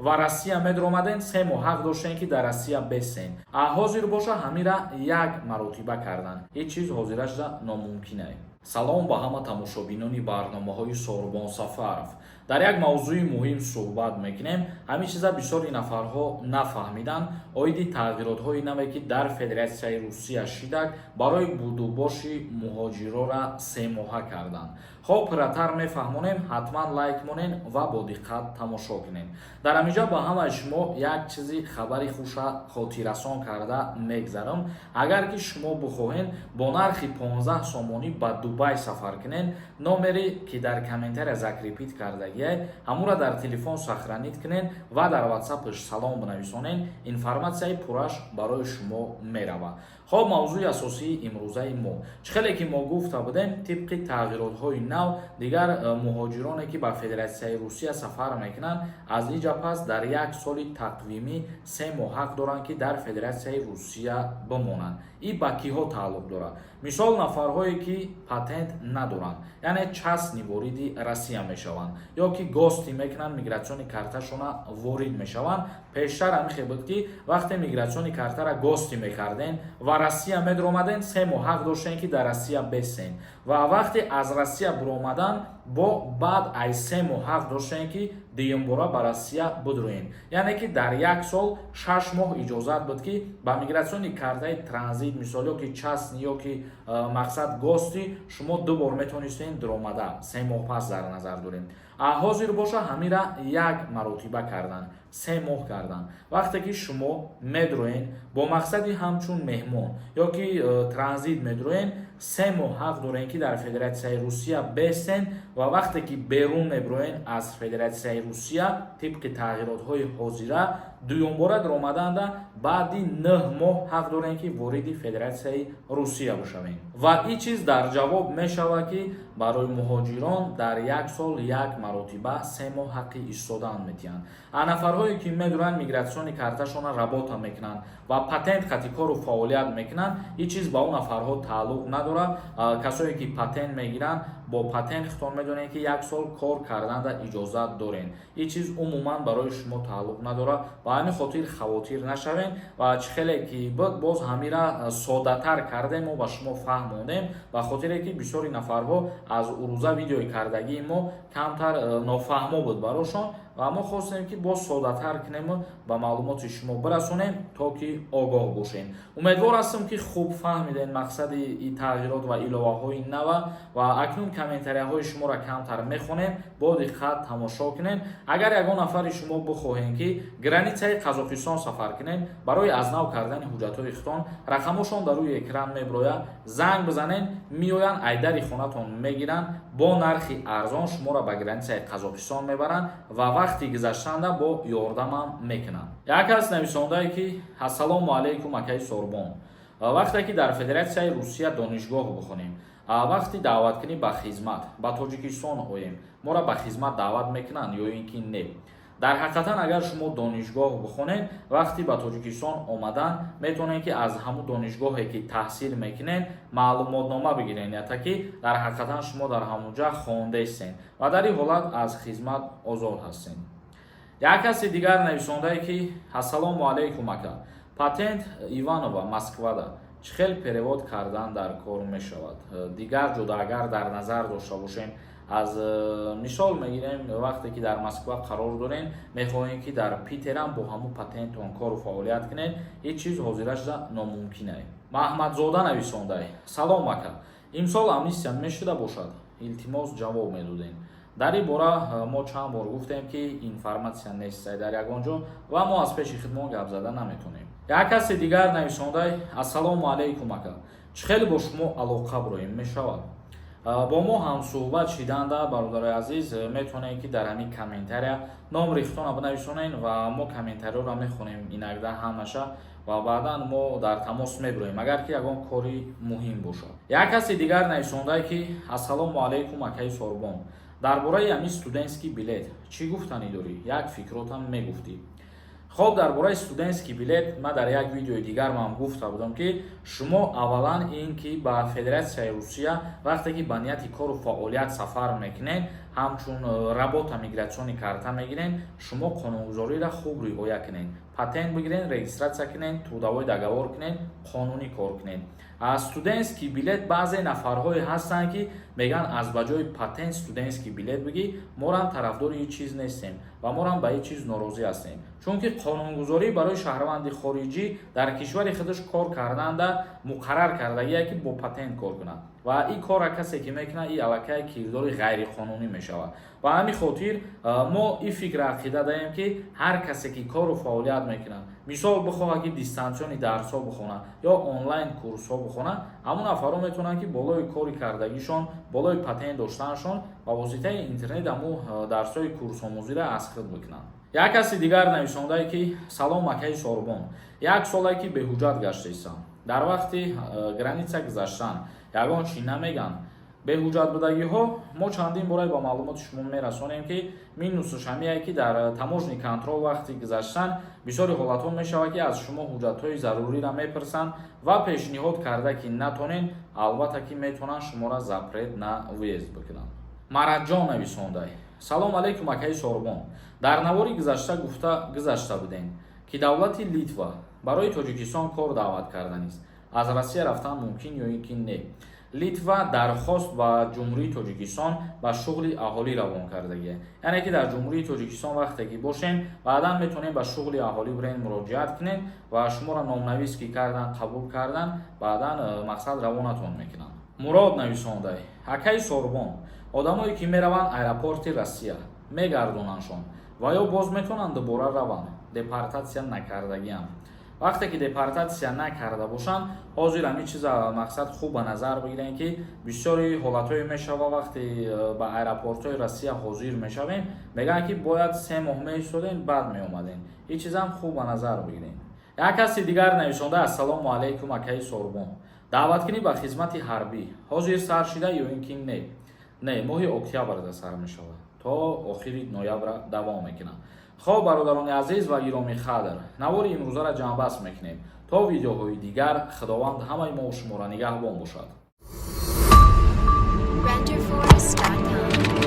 Ва Россия медромаден, 3 моҳ ҳақ доштен, ки дар Россия бесен. А ҳозир боша, ҳамира як маротиба кардан. Ҳеҷ чиз ҳозирашда номумкинае. Салом ба ҳама тамошобинони барномаҳои Сорбон Сафаров. Дар як мавзӯи муҳим суҳбат мекунем. Ҳамин чиза бисёри нафарҳо нафаҳмиданд оиди тағйиротҳои наве, ки дар Федератсияи Русия шидак, барои будубоши муҳоҷирора 3 моҳа карданд. Хоб, пурратар мефаҳмонем. Ҳатман лайк монен ва бо диққат тамошо кунем. Дар ҳаминҷа ба ҳамаи шумо як чизи хабари хуша хотиррасон карда мегзарам. Агар ки шумо бихоҳен бо нархи 15 сомонӣ ба Дубай сафар кунен, номере ки дар комментария закрепить кардагиай, ҳамура дар телефон сохранить кунен ва дар ватсапш салом бинависонен, информатсияи пурраш барои шумо меравад. Хоб, мавзӯи асосии имрӯзаи мо: чӣ хеле ки мо гуфта будем, тибқи тағйиротҳои нав, дигар муҳоҷироне, ки ба Федератсияи Русия сафар мекунанд, аз иҷа пас дар як соли тақвимӣ 3 моҳ ҳақ доранд, ки дар Федератсияи Русия бимонанд. И ба киҳо тааллуқ дорад? Мисол, нафарҳое, ки патент надоранд, яъне частный вориди Россия мешаванд ё ки гости мекунанд, миграционный карташона ворид мешаванд. Пештар ҳамихе буд, ки вақте миграционный картара гости мекарден ва Россия медромаден, 3 моҳ ҳақ доштен, ки дар Россия бесен, ва вақте аз Россия буромадан, бо баъд ай 3 моҳ ҳақ доштен, ки дуюмбора ба Россия бидроен. Яъне ки дар як сол 6 моҳ иҷозат буд, ки ба миграционный картаи транзит, мисол, ё ки частный, ё ки мақсад гости, шумо ду бор метавонистен дуромада, 3 моҳ пас дар назар дорем. А ҳозир боша, ҳамира як маротиба кардан, 3 моҳ кардан. Вақте ки шумо медроен бо мақсади ҳамчун меҳмон ё ки транзит медроен, 3 моҳ ҳақ дорен, ки дар Федератсияи Русия бестен, ва вақте ки берун меброен аз Федератсияи Русия, тибқи тағйиротҳои ҳозира, дуюмбора даромаданда баъди 9 моҳ ҳақ дорем, ки вориди Федератсияи Русия бошавем. Ва ин чиз дар ҷавоб мешавад, ки барои муҳоҷирон дар як сол як маротиба 3 моҳ ҳаққи истодан метиҳанд. А нафарҳое, ки медуранд, миграционный карташона работа мекунанд ва патент қати кору фаъолият мекунанд, ин чиз ба он нафарҳо тааллуқ надорад. Касое, ки патент мегиранд, бо патент худтон медонед, ки як сол кор карданда иҷозат дорен. Ин чиз умуман барои шумо тааллуқ надорад. Ба ҳамин хотир хавотир нашавем. Ва чӣ хеле ки буд, боз ҳамира соддатар кардем, мо ба шумо фаҳмондем, ба хотире ки бисёри нафарҳо аз урӯза видеои кардагии мо камтар нофаҳмо буд барошон, ва мо хостем, ки боз соддатар кунему ба маълумоти шумо бирасонем, то ки огоҳ бошем. Умедвор ҳастам, ки хуб фаҳмидем мақсади ин тағйирот ва иловаҳои нава. Ва акнун комментарияҳои шуморо камтар мехонем, бо диққат тамошо кунем. Агар ягон нафари шумо бихоҳем, ки границаи Қазоқистон сафар кунем барои аз нав кардани ҳуҷҷатҳои худтон, рақамошон дар рӯи экран меброяд, занг бизанед, меоянд, айдари хонатон мегиранд, бо нархи арзон шуморо ба границаи Қазоқистон мебаранд ва вақти гузаштанда бо ёрдамам мекунанд. Як кас нависондае, ки: «Ассалому алайкум, акаи Сорбон. Вақте ки дар Федератсияи Русия донишгоҳ бихонем, вақти даъваткунӣ ба хизмат ба Тоҷикистон оем, моро ба хизмат даъват мекунанд ё ин ки не?» Дар ҳақиқатан, агар шумо донишгоҳ бихонед, вақти ба Тоҷикистон омадан метавонед, ки аз ҳамун донишгоҳе, ки таҳсил мекунед, маълумотнома бигиред, ята ки дар ҳақиқатан шумо дар ҳамун ҷа хондаистед, ва дар ин ҳолат аз хизмат озод ҳастед. Як каси дигар нависондае, ки: «Ассалому алайкум, ака. Патент Иванова Москвада чӣ хел перевод кардан дар кор мешавад?» Дигар ҷода агар дар назар дошта бошем, аз мисол мегирем, вақте ки дар Москва қарор дорем, мехоҳем, ки дар Питерам бо ҳамун патентон кору фаъолият кунед, ҳеҷ чиз ҳозирашда номумкин ае. Маҳмадзода нависондай: «Салом, ака. Имсол амнистия мешуда бошад? Илтимос, ҷавоб медодем». Дар ин бора мо чанд бор гуфтем, ки информатсия нест дар ягон ҷо ва мо аз пеши худмон гап зада наметонем. Як каси дигар нависондай: «Ассалому алайкум, ака. Чӣ хеле бо шумо алоқа бироем мешавад?» Бо мо ҳамсӯҳбат шиданда, бародарои азиз, метавонед, ки дар ҳамин комментария номри худтонро бинависонед ва мо комментариёро мехонем инакда ҳамаша, ва баъдан мо дар тамос мебироем, агар ки ягон кори муҳим бошад. Як каси дигар нависондае, ки: «Ассалому алайкум, акаи Сорбон. Дар бораи ҳамин студентский билет чӣ гуфтанӣ дорӣ? Як фикротам мегуфтӣ». Хоб, дар бораи студентский билет ман дар як видеои дигар ман гуфта будам, ки шумо аввалан ин ки ба Федератсияи Русия вақте ки ба нияти кору фаъолият сафар мекунед. Ҳамчун работа миграционный карта мегирен. Шумо қонунгузориро хуб риоя кунед, патент бигирен, регистрация кунед, трудовой договор кунед, қонунӣ кор кунед. Студентский билет, баъзе нафарҳое ҳастанд, ки мегӯянд, аз ба ҷои патент студентский билет бигӣ. Морам тарафдори ҳеҷ чиз нестем ва морам ба ҳеҷ чиз норозӣ ҳастем, чунки қонунгузорӣ барои шаҳрванди хориҷӣ дар кишвари худаш кор карданда муқаррар кардагие, ки бо патент кор кунад ва ин корра касе ки мекунад, ин аллакай кирдори ғайриқонунӣ мешавад. Ба ҳамин хотир мо ин фикр ақида даем, ки ҳар касе ки кору фаъолият мекунад, мисол, бихоҳад, ки дистанционный дарсҳо бихонад ё онлайн курсҳо бихонад, ҳамон нафарҳо метавонанд, ки болои кори кардагишон, болои патент доштанашон ба воситаи интернет ҳамун дарсҳои курсомӯзиро аз худ бикунанд. Як каси дигар нависондае, ки: «Салом, акаи Сорбон, як соле ки беҳуҷҷат гаштаистам. Дар вақти граница гузаштан ягон чӣ намегӯянд?» Беҳуҷҷатбудагиҳо мо чандин бора ба маълумоти шумо мерасонем, ки минусаш ҳамие, ки дар таможенный контроль вақти гузаштан бисёри ҳолатҳо мешавад, ки аз шумо ҳуҷҷатҳои заруриро мепурсанд ва пешниҳод карда ки натонед, албатта ки метавонанд шуморо запрет на въезд бикунанд. Мараҷон нависондай: «Салом алейкум, акаи Сорбон. Дар навори гузашта гуфта гузашта будем, ки давлати Литва барои Тоҷикистон кор даъват карданист. Аз Россия рафтан мумкин ё ин ки не?» Литва дархост ба Ҷумҳурии Тоҷикистон ба шуғли аҳолӣ равон кардагия, яъне ки дар Ҷумҳурии Тоҷикистон вақте ки бошем, баъдан метавонем ба шуғли аҳолӣ бирен, муроҷиат кунем ва шуморо номнавис ки кардан, қабул кардан, баъдан мақсад равонатон мекунанд. Мурод нависондай: «Акаи Сорбон, одамое ки мераванд аэропорти Россия, мегардонандшон ва ё боз метавонанд дубора раванд, депортатсия накардагиам?» Вақте ки депортатсия накарда бошанд, ҳозир ҳамин чиза мақсад хуб ба назар бигирем, ки бисёри ҳолатҳое мешава, вақте ба аэропортҳои Россия ҳозир мешавем, мегӯянд, ки бояд 3 моҳ меистодем, баъд меомадем. Ин чизам хуб ба назар бигирем. Як каси дигар нависонда: «Ассалому алайкум, акаи Сорбон. Даъваткунӣ ба хизмати ҳарбӣ ҳозир сар шида ё ин ки не?» Не, моҳи октябрда сар мешавад, то охири ноябра давом мекунад. Хоб, бародарони азиз ва гиромӣ қадр, навори имрӯзаро ҷамъбаст мекунем. То видеоҳои дигар Худованд ҳамаи мо шуморо нигаҳбон бошад. Renderforest.com.